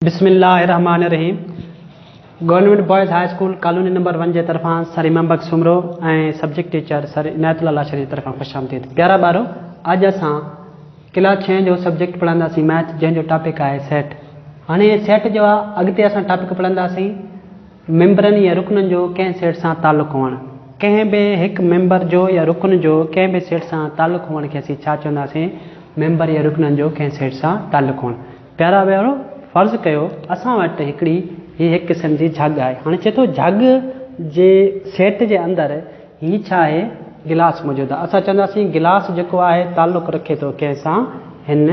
بسم الله الرحمٰن الرحيم government boys high school colony number one جي طرفان sir Imam Bakhsh Soomro ۽ subject teacher sir Inayatullah Lashari جي طرفان خوش آمديد پيارا ٻارو اڄ اسان ڪلاس ڇهين جو سبجيڪٽ پڙهنداسين ميٿ جنهن جو ٽاپڪ آهي سيٽ هاڻي سيٽ جو اڳتي اسان ٽاپڪ پڙهنداسين ميمبرن يا رڪنن جو ڪنهن سيٽ سان تعلق هئڻ. ڪنهن به هڪ ميمبر جو يا رڪن جو ڪنهن به سيٽ سان تعلق هئڻ کي اسين ڇا چونداسين؟ ميمبر يا رڪنن جو ڪنهن سيٽ سان تعلق هئڻ. پيارا ٻارو! فرض ڪيو اسان وٽ هڪڙي هي هڪ قسم جي جهڳ آهي. هاڻي چئي ٿو جهڳ جي سيٽ جي اندر هي ڇا آهي؟ گلاس موجود آهي. اسان چونداسين گلاس جيڪو آهي تعلق رکي ٿو ڪنهن سان؟ هن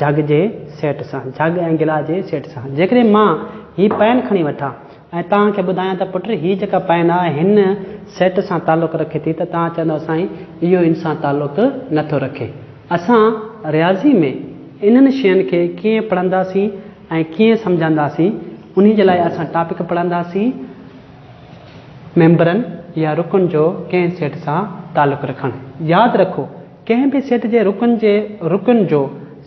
جهڳ جي سيٽ سان. جهڳ ۽ گلاس جي سيٽ سان. جيڪڏهن مان هي پين کڻي وٺان ۽ توهان کي ٻڌايان ته پٽ هي جيڪا پين آهي هن سيٽ سان تعلق رکي ٿي ته توهان چوندؤ سائين اهو ان سان تعلق نه ٿو رکي. اسان رياضي ۾ انهن شين کي ڪيئن پڙهنداسين ۽ ڪيئن سمجهنداسين انهي جي لاء اسان ٽاپڪ پڙهنداسين. ميمبرن يا رڪن جو ڪنهن سيٽ سان تعلق رکڻ. ياد رکو، ڪنهن به سيٽ جي رڪن جي رڪن جو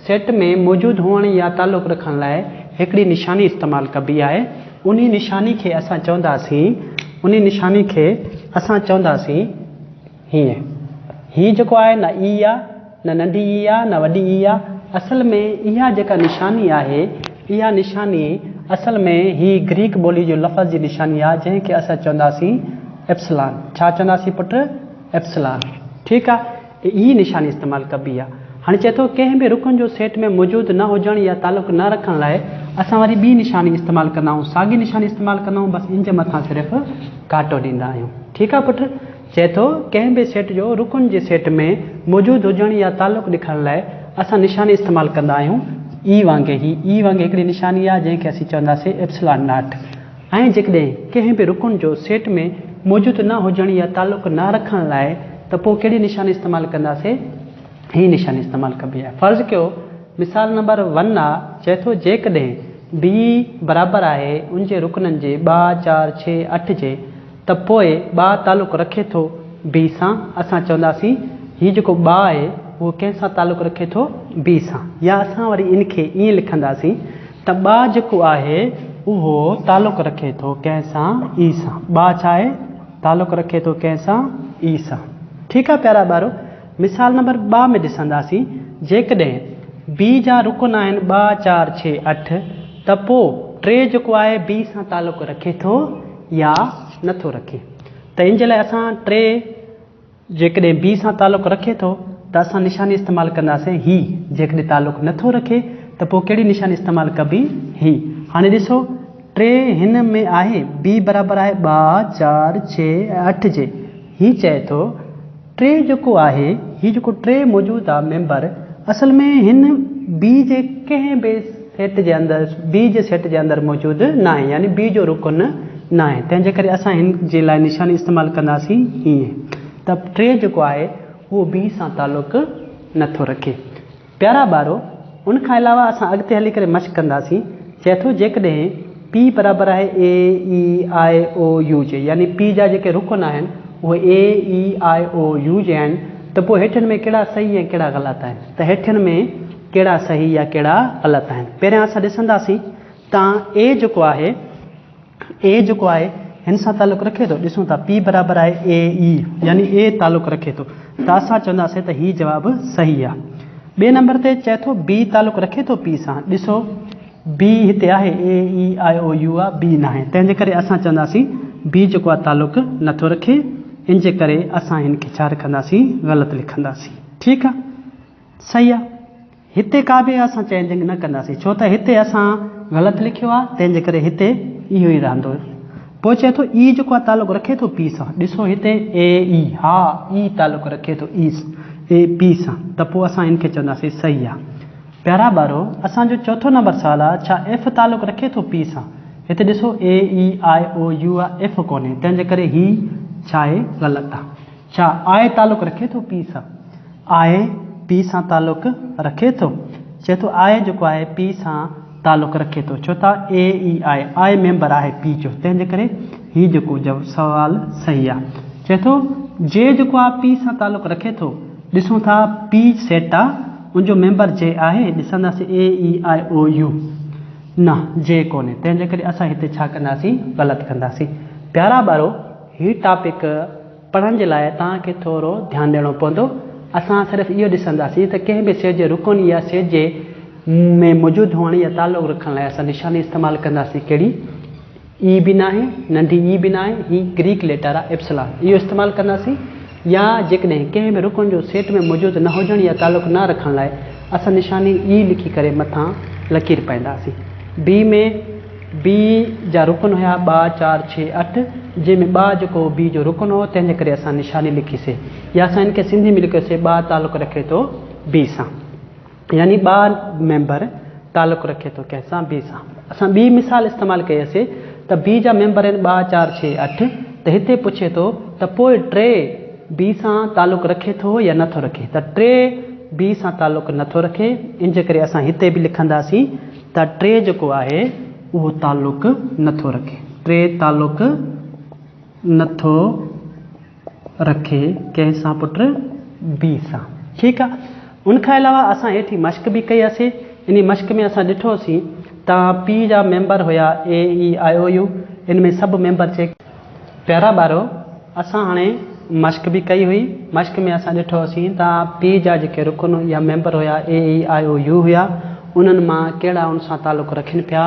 سيٽ ۾ موجود هئڻ يا تعلق رکڻ لاء هڪڙي نشاني استعمال ڪبي آهي. انهي نشاني کي اسان چونداسين انهي نشاني کي اسان چونداسين هيئن. هي جيڪو آهي نه اي آ، نه ننڍي اي آ، نه وڏي اي آ. اصل ۾ اها جيڪا نشاني آهي، اها نشاني اصل ۾ هي گريڪ ٻولي جو لفظ جي نشاني آ، جنهن کي اسان چونداسين ايپسلان. ڇا چونداسين پٽ؟ ايپسلان. ٺيڪ آ، هي نشاني استعمال ڪبي آ. هاڻي چئي ٿو ڪنهن به رڪن جو سيٽ ۾ موجود نه هجڻ يا تعلق نه رکڻ لاء اسان وري ٻي نشاني استعمال ڪندا آهيون، ساڳي نشاني استعمال ڪندا آهيون بس ان جي مٿان صرف ڪاٽو ڏيندا آهيون. ٺيڪ آ پٽ؟ چئي ٿو، ڪنهن به سيٽ جو رڪن جي سيٽ ۾ موجود هجڻ يا تعلق ڏيکارڻ لاء اسان نشاني استعمال ڪندا آهيون اي وانگي هي اي وانگي هڪڙي نشاني آهي جنهن کي اسين چونداسين ايپسلان not ۽ جيڪڏهن ڪنهن به رڪن جو سيٽ ۾ موجود نه هجڻ يا تعلق نه رکڻ لاء ته پوء ڪهڙي نشاني استعمال ڪنداسين هي نشاني استعمال ڪبي آهي فرض ڪيو مثال نمبر ون آ چئي ٿو جيڪڏهن بي برابر آهي ان جي رڪنن جي ٻه چار ڇهه اٺ جي ته پوء ٻا تعلق رکي ٿو بي سان، اسان چونداسين هي جيڪو ٻا آهي اهو ڪنهن سان تعلق رکي ٿو بي سان يا اسان وري ان کي ائين لکنداسين ته ٻا جيڪو آهي اهو تعلق رکي ٿو ڪنهن سان اي سان ٻا ڇا آهي تعلق رکي ٿو ڪنهن سان اي سان ٺيڪ آهي پيارا ٻارو مثال نمبر ٻا ۾ ڏسنداسين جيڪڏهن بي جا رڪن آهن ٻه چار ڇهه اٺ ته پوء ٽي جيڪو آهي بي سان تعلق رکي ٿو يا نه ٿو رکي ته ان جي لاء اسان ٽي جيڪڏهن بي سان تعلق رکي ٿو ته اسان نشاني استعمال ڪنداسين هي جيڪڏهن تعلق نه ٿو رکي ته پوء ڪهڙي نشاني استعمال ڪبي هي هاڻي ڏسو ٽي هن ۾ آهي بي برابر آهي ٻه چار ڇهه ۽ اٺ جي هي چئي ٿو ٽي جيڪو آهي، هي جيڪو ٽي موجود آ ميمبر، اصل ۾ هن بي جي ڪنهن به سيٽ جي اندر، بي جي سيٽ جي اندر موجود ناهي، يعني بي جو رڪن ناهي، تنهن جي ڪري اسان هن جي لاء نشاني استعمال ڪنداسين هيئن ته ٽي جيڪو آهي اهو بي سان تعلق نٿو رکي. پيارا ٻارو! ان کان علاوه اسان اڳتي هلي ڪري مشق ڪنداسين. چئي ٿو جيڪڏهن P برابر آهي A، E، I، O، U جي يعني P جا جيڪي رڪن آهن اهي A، E، I، O، U جي آهن ته پوء هيٺين ۾ ڪهڙا صحيح ۽ ڪهڙا غلط آهن ته هيٺين ۾ ڪهڙا صحيح يا ڪهڙا غلط آهن. پهريان اسان ڏسنداسين ته A جيڪو آهي اي جيڪو آهي هن سان تعلق رکي ٿو ڏسون ٿا پي برابر آهي اي اي يعني اي تعلق رکي ٿو ته اسان چونداسين ته هي جواب صحيح آهي ٻئي نمبر تي چئي ٿو بي تعلق رکي ٿو پي سان ڏسو بي هتي آهي اي اي آء او يو آ بي ناهي تنهن جي ڪري اسان چونداسين بي جيڪو آهي تعلق نٿو رکي ان جي ڪري اسان هن کي ڇا رکنداسين غلط لکنداسين ٺيڪ آهي صحيح آ. هتي ڪا به اسان چينجنگ نه ڪنداسين ڇو ته هتي اسان غلط لکيو آ تنهن جي ڪري هتي اهو ئي رهندو. پوء چئي ٿو اي جيڪو آ تعلق رکي ٿو پي سان ڏسو هتي اي اي ها اي تعلق رکي ٿو اي اي پي سان ته پوء اسان هن کي چونداسين صحيح آ. پيارا ٻارو اسان جو چوٿون نمبر سوال آ ڇا ايف تعلق رکي ٿو پي سان هتي ڏسو اي اي آء او يو آ ايف ڪونهي تنهن جي ڪري هي ڇا آهي غلط آ. ڇا آء تعلق رکي ٿو پي سان؟ آء پي سان تعلق رکي ٿو. چئي ٿو آء جيڪو آهي پي سان تعلق رکي ٿو ڇو ته اي اي آء آء ميمبر آهي پي جو تنهن جي ڪري هي جيڪو سوال صحيح آ. چئي ٿو جي جيڪو آ پي سان تعلق رکي ٿو ڏسون ٿا پي سيٽ آ ان جو ميمبر جي آهي ڏسنداسين اي اي آء او يو. نه، جي ڪونهي، تنهن جي ڪري اسان هتي ڇا ڪنداسين؟ غلط ڪنداسين. پيارا ٻارو، هي ٽاپڪ پڙهڻ جي لاء توهان کي ٿورو ڌيان ڏيڻو پوندو. اسان صرف اهو ڏسنداسين ته ڪنهن به سيٽ جي رڪن يا سيٽ جي ۾ موجود هئڻ يا تعلق رکڻ لاء اسان نشاني استعمال ڪنداسين ڪهڙي؟ اي به ناهي، ننڍي اي به ناهي، هي گريڪ ليٽر آهي ايپسلان، اهو استعمال ڪنداسين يا جيڪڏهن ڪنهن به رڪن جو سيٽ ۾ موجود نه هجڻ يا تعلق نه رکڻ لاء اسان نشاني اي لکي ڪري مٿان لڪير پائينداسين. بي ۾ بي جا رڪن هيا ٻه، چار، ڇهه، اٺ، جنهن ۾ ٻه جيڪو هو بي جو رڪن هو، تنهن جي ڪري اسان نشاني لکي سي يا اسان ان کي سنڌي ۾ لکيو سي ٻه تعلق رکي ٿو بي سان. يعني ٻه ميمبر تعلق رکي ٿو ڪنهن سان بي سان. اسان ٻي مثال استعمال ڪئي سي ته بي جا ميمبر آهن ٻه چار ڇهه اٺ ته هتي پڇي ٿو ته پوء ٽي بي سان تعلق رکي ٿو يا نه ٿو رکي ته ٽي بي سان تعلق نه ٿو رکي ان جي ڪري اسان هتي به لکنداسين ته ٽي جيڪو آهي اهو تعلق نه ٿو رکي ٽي تعلق نه ٿو رکي ڪنهن سان پٽ بي سان ٺيڪ آ ان کان علاوه اسان هيٺ هي مشق به ڪئي هئسي انهي مشق ۾ اسان ڏٺو سين ته پي جا ميمبر هيا اي اي آء او يو ان ۾ سڀ ميمبر چيڪ پيارا ٻارو اسان هاڻي مشق به ڪئي هئي مشق ۾ اسان ڏٺو هوسين ته پي جا جيڪي رڪن يا ميمبر هيا اي اي آء او يو هيا انهن مان ڪهڙا ان سان تعلق رکين پيا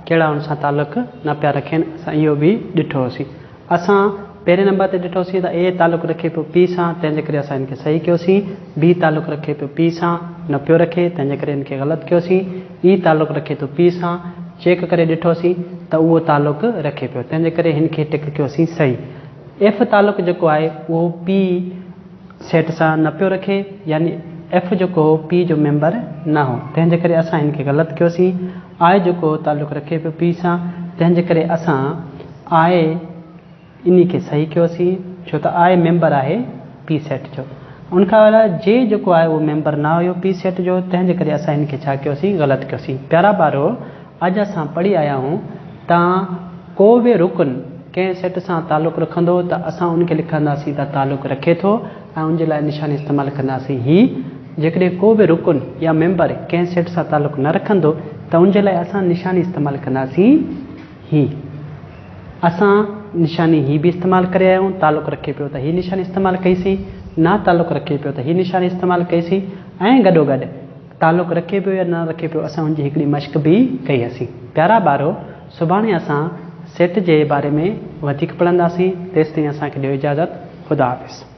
ڪهڙا ان سان تعلق نه پيا رکين اسان اهو به ڏٺو هوسين. اسان پهرين نمبر تي ڏٺوسين ته اي تعلق رکي پيو پي سان، تنهن جي ڪري اسان ان کي صحيح ڪيوسين. بي تعلق رکي پيو پي سان، نه پيو رکي، تنهن جي ڪري ان کي غلط ڪيوسين. اي تعلق رکي ٿو پي سان، چيڪ ڪري ڏٺوسين ته اهو تعلق رکي پيو، تنهن جي ڪري هن کي ٽڪ ڪيوسين صحيح. ايف تعلق جيڪو آهي اهو پي سيٽ سان نه پيو رکي، يعني ايف جيڪو هو پي جو ميمبر نه هو، تنهن جي ڪري اسان هن کي غلط ڪيوسين. آء جيڪو هو تعلق رکي پيو پي سان، تنهن جي ڪري اسان آء انهي کي صحيح ڪيوسين ڇو ته آء ميمبر آهي پي سيٽ جو. ان کان علاوه جي جيڪو آهي اهو ميمبر نه هيو پي سيٽ جو تنهن جي ڪري اسان هن کي ڇا ڪيوسين غلط ڪيوسين. پيارا ٻارو اڄ اسان پڙهي آيا آهيون ته ڪو به رڪن ڪنهن سيٽ سان تعلق رکندو ته اسان ان کي لکنداسين ته تعلق رکي ٿو ۽ ان جي لاء نشاني استعمال ڪنداسين هي جيڪڏهن ڪو به رڪن يا ميمبر ڪنهن سيٽ سان تعلق نه رکندو ته ان جي لاء اسان نشاني استعمال ڪنداسين هي. اسان نشاني هي به استعمال ڪري آيا آهيون، تعلق رکي پيو ته هي نشاني استعمال ڪئي سين، نا تعلق رکي پيو ته هي نشاني استعمال ڪئي سين ۽ گڏوگڏ تعلق رکي پيو يا نه رکي پيو اسان ان جي هڪڙي مشق به ڪئي هئسين. پيارا ٻارو! سڀاڻي اسان سيٽ جي باري ۾ وڌيڪ پڙهنداسين، تيستائين اسان کي ڏيو اجازت، خدا حافظ.